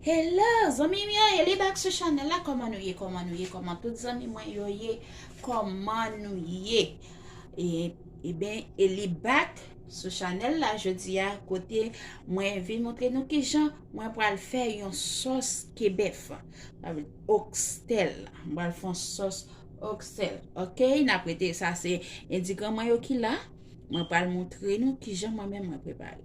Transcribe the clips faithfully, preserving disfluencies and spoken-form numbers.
Hello, zanmi m yo, Eli back sou chanèl la. Kòman nou ye? Kòman nou ye? Kòman tout zanmi mwen yo ye? Kòman nou ye? E, ebyen, Eli back sou chanèl la jodi a, kote mwen vin montre nou kijan mwen pral fè yon sòs kebèf. Sa vle di oksèl. Mwen pral fè yon sòs oksèl. Ok, n ap rete, sa se endigan mwen yo ki la. Mwen pral montre nou kijan mwen menm mwen prepare.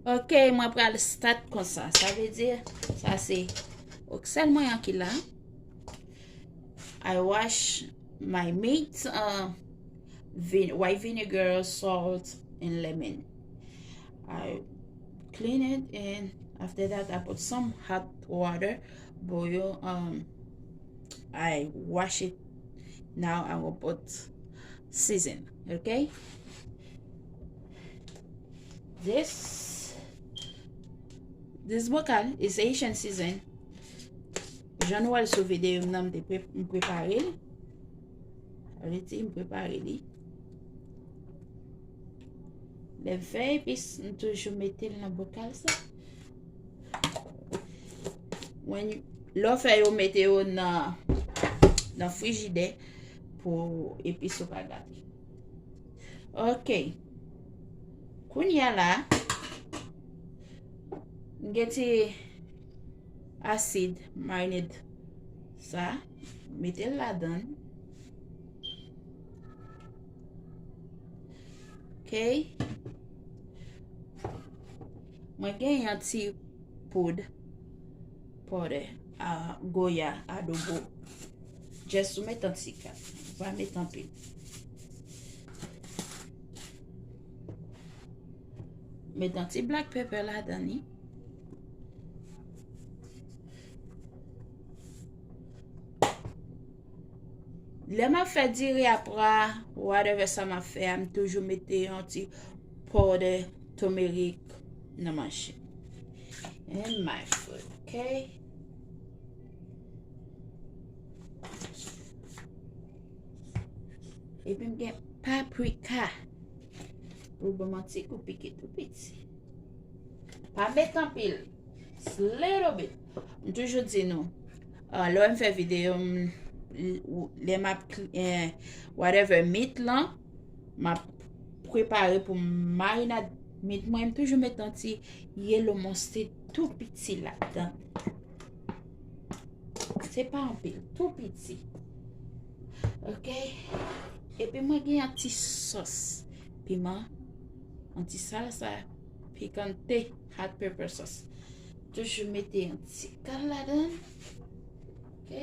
Ok, mwen pral start konsa. Sa vle di, sa se oksèl mwen an ki la. I wash my meat, uh, vin white vinegar, salt, and lemon. I clean it, and after that I put some hot water, boil, um, I wash it. Now I will put season, ok? This, this bokal is Haitian season. Jan nou wè l sou videyo m nan, m te pre-, m prepare l. Sa vle di, m prepare li. Lè m fè epis, m toujou mete l nan bokal sa. When you, lè w fè yo mete yo nan, nan frijidè pou epis ou pa gate. Ok. Kounye a la, m gen ti asid marinade sa, mete l ladan. Ok. Mwen gen yon ti poud powder a goya adobo. Just ou met yon ti kal. Ou pa met anpil. Met yon ti black pepper ladan li. Lè m ap fè diri apra, whatever sa m ap fè a, m toujou mete yon ti powder turmeric nan machin. And my food, ok? Epi m gen paprika. Pou ban m yon ti kou pike tou piti. Pa met anpil. Just little bit. M toujou di nou, ah, lè m fè videyo, m, lè m ap, eh, whatever meat lan, m ap prepare pou marinad meat mwen, m toujou met yon ti yellow mustard tou piti ladan. Se pa anpil, tou piti. Ok? Epi mwen gen yon ti sòs piman, yon ti salsa picante, hot pepper sauce. Toujou mete yon ti kal ladan. Ok?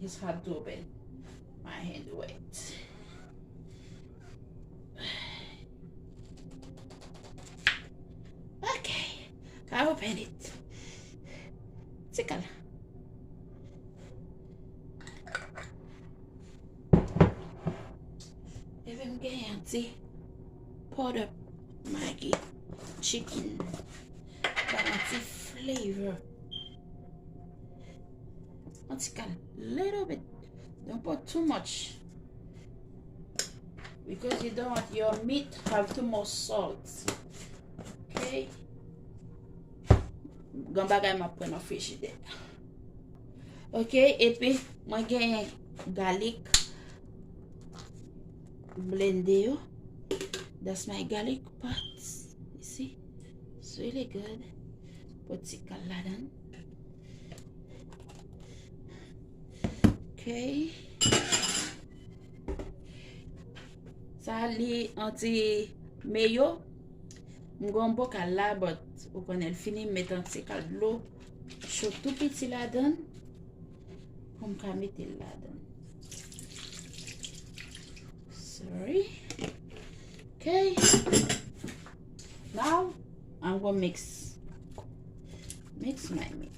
It's hard to open. My hand wet. Ok. Ka open it. Ti kal. Epi m gen yon ti powder Maggi chicken. Ba yon ti flavor. Yon ti kal, little bit. Don't put too much. Because you don't want your meat have too much salt. Ok? Gen bagay m ap pran nan frijidè. Ok, epi mwen gen galik blende yo. That's my garlic pot. You see? It's really good. Put ti kal ladan. Ok. Sa li anti meyo. M gon bokal la, but ou konnen l fini, m met anti kal dlo cho tou piti ladan pou m ka mete l ladan. Sorry. Ok. Now, I'm gonna mix. Mix my meat.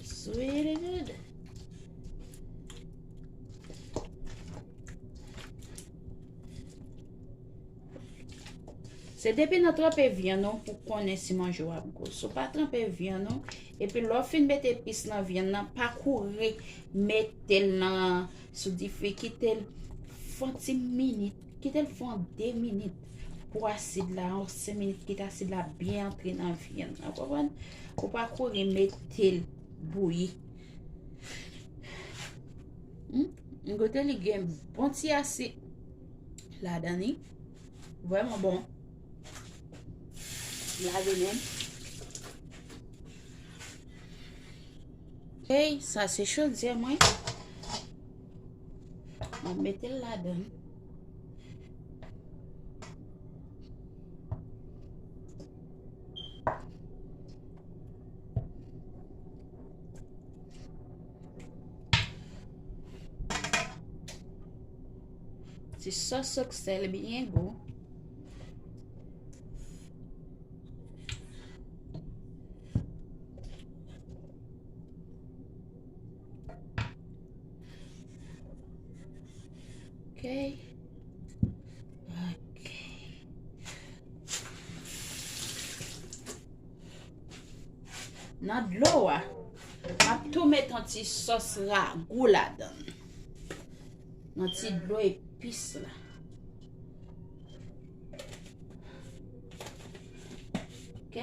It's really good. Se depi nan tranpe vyann ou pou konnen si manje w ap gou. Si w pa tranpe vyann ou, epi lè w fin mete epis nan vyann nan, pa kouri mete l nan sou dife, kite l fè yon ti minit, kite l fè yon de minit pou asid la, yon senk minit, kite asid la byen antre nan vyann nan, w konprann? Ou pa kouri mete l bouyi. Hmm? M goute li gen bon ti asid ladan li. Vrèman bon. Lave men m. Hey, sa se chodyè mwen. M ap mete l ladan. Ti sòs oksè l byen gou. Ok. Ok. Nan dlo a, m ap tou met yon ti sòs ragou ladan l. Nan ti dlo epis la. Ok?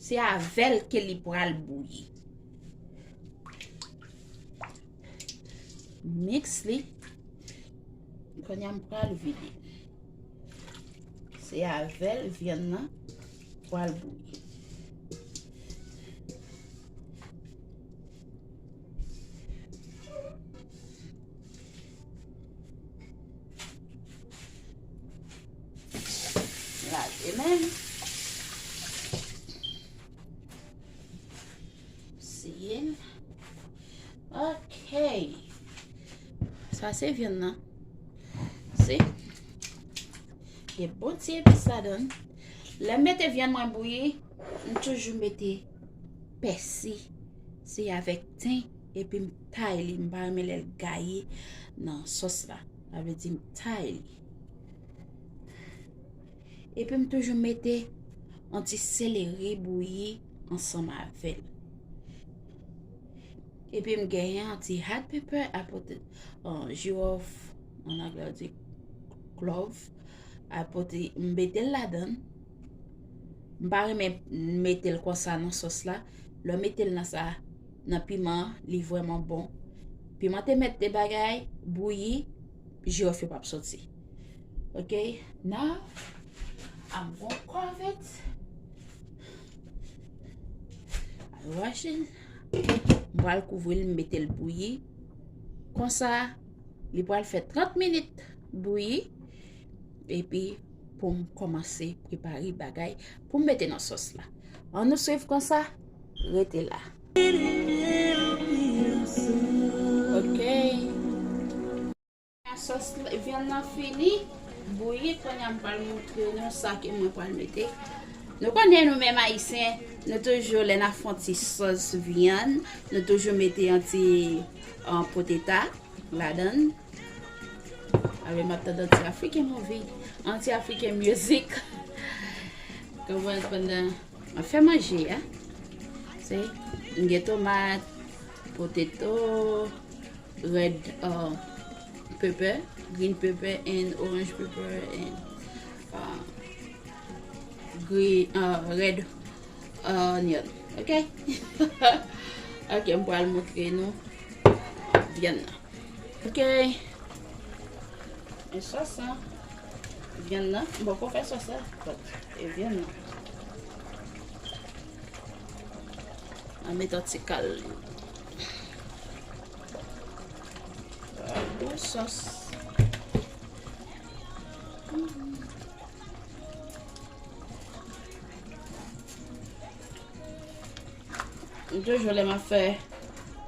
Se avè l ke li pral bouyi. Miks li. Kounye a m pral vide. Se avè l vyann nan pral bouyi. Lave men m. Siye l. Ok. Sa se vyann nan. Se. Gen bon ti epis ladan l. Lè m mete vyann mwen bouyi, m toujou mete pèsi. Se avèk ten, epi m tay li, m pa renmen lè l gaye nan sòs la. Sa vle di m tay li. Epi m toujou mete yon ti seleri bouyi ansanm avè l. Epi m genyen yon ti hot pepper, apot, euh, jiwòf, an anglè yo di clove, apot m mete l ladan l. M pa renmen mete l konsa nan sòs la. Lè w mete l nan sa, nan piman an, li vrèman bon. Piman te mèt de bagay, bouyi, jiwòf yo p ap soti. Ok, now I'm gonna cover it. I wash it. M pral kouvri l, m mete l bouyi. Konsa, li pral fè trant minit bouyi. Epi, pou m kòmanse prepare bagay pou m mete nan sòs la. Ann nou swiv konsa, rete la. Ok. Sòs vyann nan fini bouyi, kounye a m pral montre nou sa ke mwen pral mete. Nou konnen nou menm Ayisyen, nou toujou, lè n ap fè yon ti sòs vyann, nou toujou mete yon ti, euh, poteta ladan l. Alò, m ap tande yon ti African movie, yon ti African music. Konprann, pandan m ap fè manje a. Se, m gen tomat, potato, red, uh, pepper, green pepper and orange pepper and, uh, green, uh, red onion. Ok? Ok, m pral montre nou vyann nan. Ok. E sòs la. Vyann nan. M poko fè sòs la. But, e vyann nan. An met yon ti kal. Bon sòs. M toujou lè m ap fè,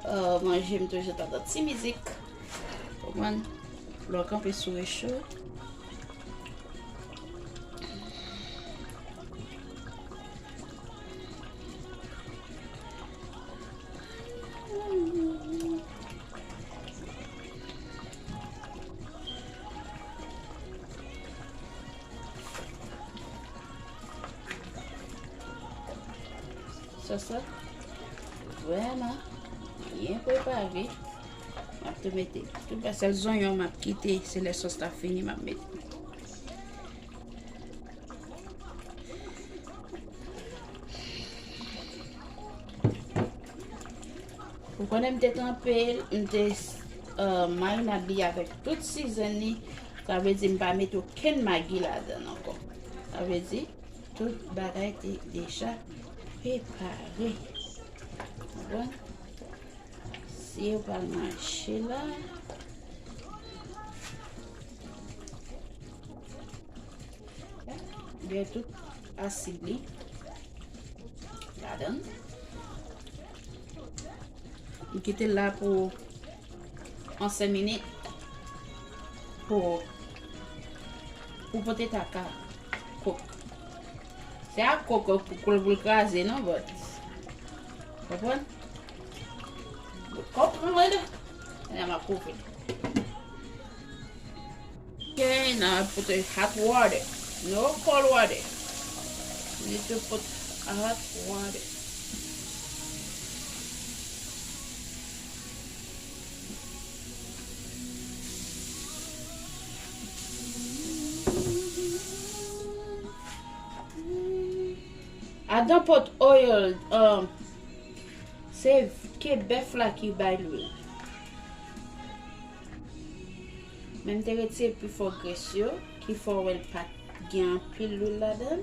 euh, manje, m toujou tande ti mizik. Konprann? Lè w kanpe sou recho. Sòs la vrèman byen prepare. M ap tou mete tout ba sèl zonyon m ap kite, se lè sòs la fini m ap mete. Ou konnen m te tranpe l, m te uh, marinad li avèk tout season li. Sa vle di m pa mete okenn magi ladan l ankò. Sa vle di tout bagay te deja prepare. Bon. Si yo pral manje la. Gen tout asid li ladan. M kite l la pou yon senk minit pou, pou pote ta ka kok. Se ak kok pou, pou, pou l kraze, non, but. Konprann? Konprann? Ann, m ap koupe. Okay, now I put the hot water. No cold water. You need to put hot water. I don't put oil, um, se ke bèf la ki bay lwil. Men m te retire pifò grès yo, ki fè w wè l pa t gen anpil lwil ladan l.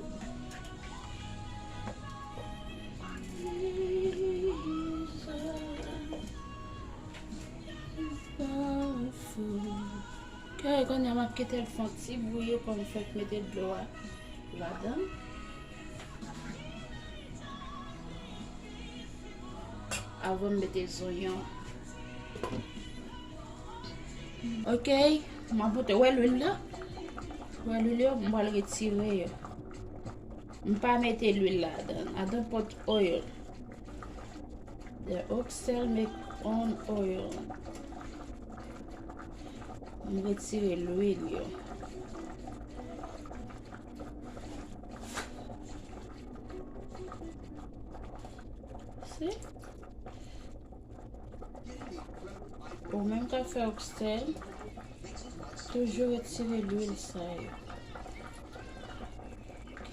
Powerful. Ok, kounye a m ap kite l fè yon ti bouyi pou m fèk mete dlo a ladan l. Avan m mete zonyon. Ok, m ap montre. Wè lwil la? Wè lwil yo? M pral retire yo. M pa mete lwil ladan. I don't put oil. The oxtail make own oil. M retire lwil yo. Si? Ou menm k ap fè oxtail, toujou retire lwil sa yo. Ok?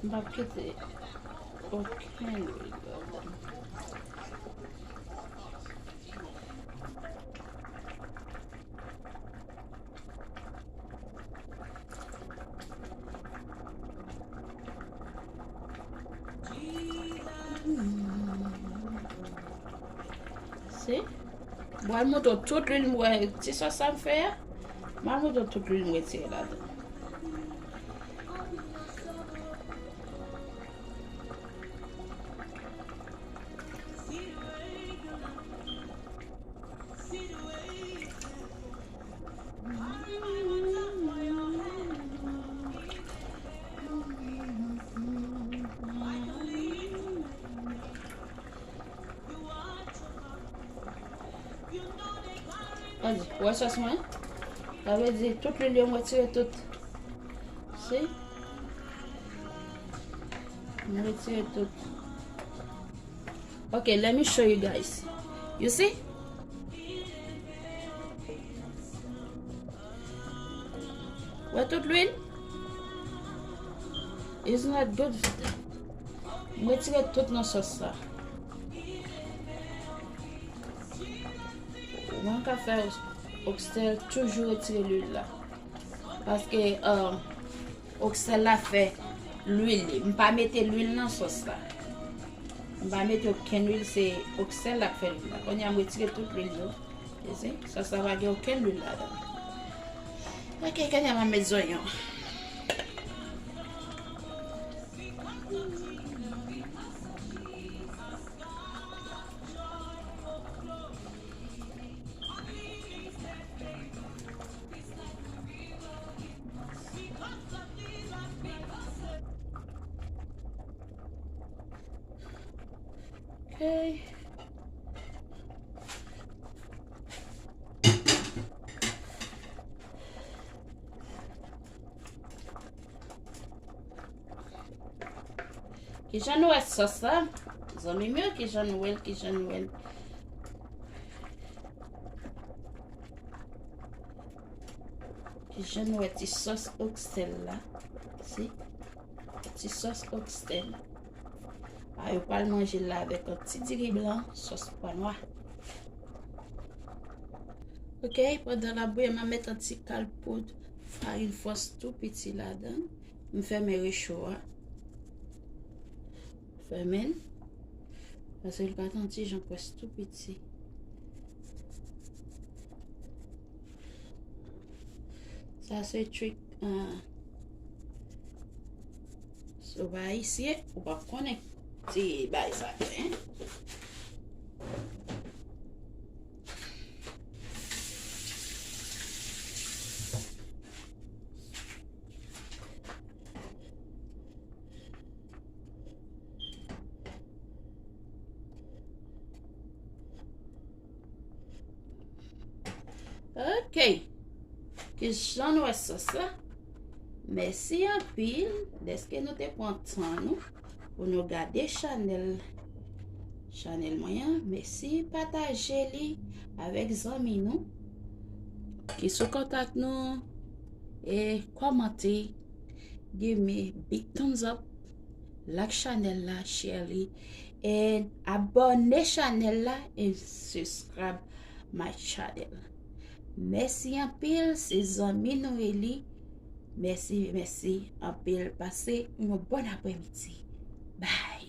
M p ap kite okenn lwil ladan. Si. Bon, al montre w tout lwil m wè ti sòs sa m fè a. M al montre w tout lwil m retire ladan. Gade, ou wè sòs mwen? Sa vle di tout lwil yo m retire tout. Si? M retire tout. Ok, let me show you guys. You see? Wè tout lwil? It's not good. M retire tout nan sòs sa. Mwen ka fè oxtail toujou retire lwil la. Paske, um, oxtail la fè lwil li. M pa mete lwil nan sòs la. M pa mete okenn lwil, se oxtail la k fè lwil la. Kounye a m retire tout lwil yo. You see? Sòs la pa gen okenn lwil ladan. Ok, kounye a m ap met zonyon. Ok. Kijan nou wè sòs la? Zanmi m yo, kijan nou wè l, kijan nou wè l? Kijan nou wè ti sòs oxtail la? Si? Ti sòs oxtail. A, yo pral manje l la avèk yon ti diri blan, sòs pwa nwa. Ok, pandan l ap bouyi, m a met yon ti kal poud farin fwans tou piti ladan. M fèmen recho a. Fèmen l. Paske l pa t yon ti jan pwès tou piti. Sa se trik, ah. Si w pa ayisyen, ou p ap konnen ti bagay sa yo, en. Ok. Kijan nou wè sòs la? Mèsi anpil dèske nou te pran tan nou pou nou gade chanèl, chanèl mwen an. Mèsi, pataje li avèk zanmi nou ki sou kontak nou e kòmante, give me big thumbs up, like chanèl la, share li, and abòne chanèl la and subscribe my channel. Mèsi anpil, se zanmi nou Eli. Mèsi, mèsi anpil. Pase yon bon aprèmidi. Bye.